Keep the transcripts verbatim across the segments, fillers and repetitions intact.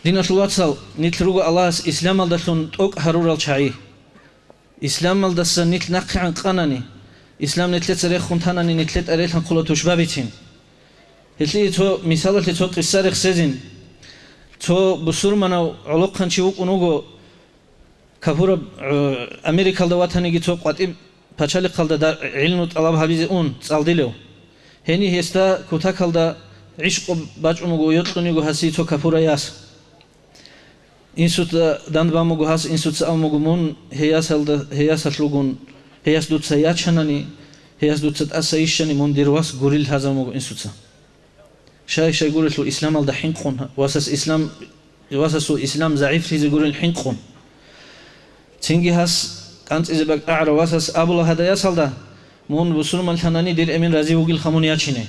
Диналъул вацал, нилъ руго Аллагьас исламалдалъун тӀокӀ гьарурал чагӀи. Исламалдаса нилъ нахъегӀан къанани, ислам нилъеца рехун танани, нилъе тӀерелъанхъула тушбабицин. Гьелъие цо мисалалъе цо къисса рехсезин. Цо бусурманав гӀолохъанчи вукӀун вуго, капураб, гӀо, Америкалда ватаниги цо къватӀиб пачалихъалда да-, гӀилму тӀалаб гьабизе ун, цӀалдилев. Гьенив гьесда кутакалда гӀишкъу бачӀун буго, йокьун йиго гьасие цо капурай яс. Инсуца дандбан буго гьас, инсуца абун буго: «Мун гьей ясалда, гьей ясалъугун, гьей яс дуца ячанани, гьей яс дуца тӀаса йищани, мун дир вас гурил», гьазабун буго инсуца. Щай-щай гурелъул исламалда хӀинкъун, васас ислам, васасул ислам загӀифлъизе гурел хӀинкъун. Цинги гьас кӀанцӀизе бакӀ агӀарав васас абула гьадаясалда: «Мун бусурманлъанани, дир эмен рази вугилха мун ячине».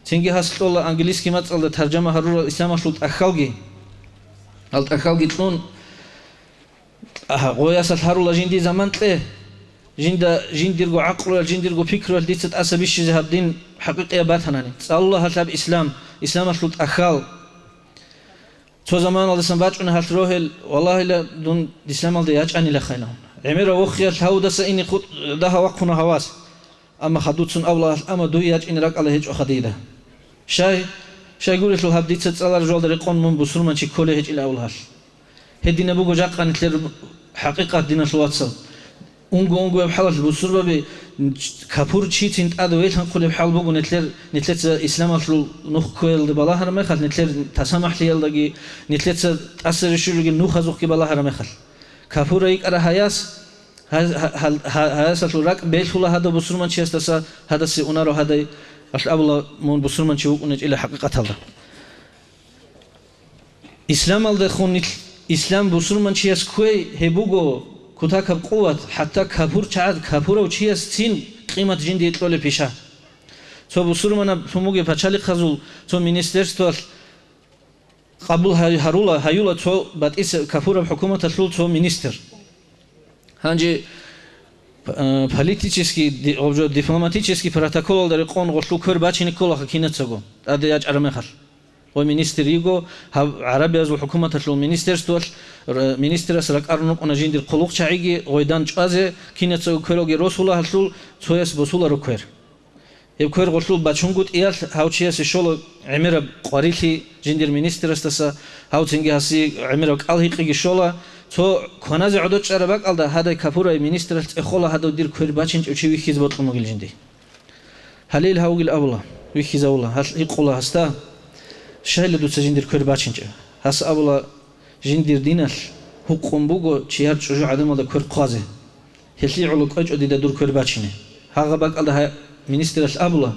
Цинги гьас кьола английский мацӀалда таржама гьарурал исламалъул тӀахьалги. Гьал тӀахьалги кьун, Гъоясалъ гьарула жиндие заман кье, жинда жиндирго гӀакълуялъ, жиндирго пикруялъ дица тӀаса бищизе гьаб дин хӀакъикъияб батанани. ЦӀалула гьалъ гьаб ислам, исламалъул тӀахьал. Цо заманалдасан бачӀуна гьалъ рогьел, валлагьила, дун исламалда ячӀанилахайилан. ГӀемерав вохиялъ гьавудаса ине хутӀ дагьа вахъуна гьавас. Амма хадуцун абулагьалъ, амма дуе ячӀине ракӀалда гьечӀоха дида. Щай? Щай гурелъул гьаб дица цӀалараб жоялда рекъон мун бусурманчи кколей гьечӀила абулагьалъ. Гьединаб буго жакъа нилъер хӀакъикъат, диналъул вацал. Унго-унгояб хӀалалъ бусурбаби капурчицин тӀад вехьанхъулеб хӀал буго нилъер, нилъеца исламалъул нух кквеялда балагьараб мехалъ, нилъер тасамахӀлъиялдаги, нилъеца тӀаса рищулелги нухазухъги балагьараб мехалъ. Капура йикӀара гьаяс, гьа-, гьа-, гьа-, гьа-, гьаясалъул ракӀ белъула гьадав бусурманчиясдаса, гьадасе унаро гьадай, алъ абула мун бусурманчи вукӀунечӀила хӀакъикъаталда. Исламалдехун нилъ, ислам бусурманчияс кквей, гьеб буго кутакаб къуват, хӀатта капур чагӀаз, капурав чияс цин къимат жиндие кьолеб пиша. Цо бусурманаб лъун бугеб пачалихъазул цо министерствоялъ къабул гьай-, гьарула, гьаюла цо батӀиса-, капураб хӀукуматалъул цо министр. Гьанже, э, политический, ди-, гъоб жо, дипломатический протоколалда рекъон гъолъул квер бачине кколаха кинацаго, тӀаде ячӀараб мехалъ. Гъой министр йиго, гьаб гӀарабиязул хӀукуматалъул министерствоялъ, р-, министрас ракӀарун рукъуна жиндир хъулухъчагӀиги гъойдан чӀвазе, кинацаго квералги росула гьалъул, цояс босуларо квер. Гьеб квер гъолъул бачунгутӀиялъ гьав чиясе щола гӀемераб къварилъи жиндир министрасдаса, гьав цинги гьасие гӀемераб кӀал гьикъиги щола. Цо кваназе гӀодов чӀараб бакӀалда гьадай капурай министралъ цӀехола гьадав дир квер бачинчӀев чи вихьизе бокьун бугил жинди. Гьале ил гьавгил абула, вихьизавула, гьалъ гьикъула гьасда: «Щайила дуца жиндир квер бачинчӀев?» Гьас абула: «Жиндир диналъ гьукъун буго чияр чӀужугӀадамалда квер хъвазе. Гьелъие гӀоло кӀвечӀо дида дур квер бачине». Гьагъа бакӀалда гьа-, министралъ абула: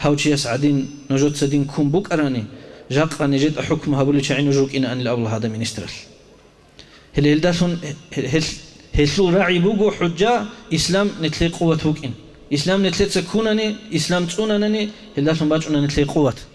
«Гьав чияс гӀадин нужеца дин ккун букӀарани, жакъа нижетӀа хӀукму гьабулел чагӀи нуж рукӀинаанила», абула гьада министралъ. Гьеле гьелдалъун гьел-, гьелъул рагӀи буго хӀужа, ислам нилъее къуват букӀин. Ислам нилъеца ккунани, ислам цӀунанани, гьелдалъун бачӀуна нилъее къуват.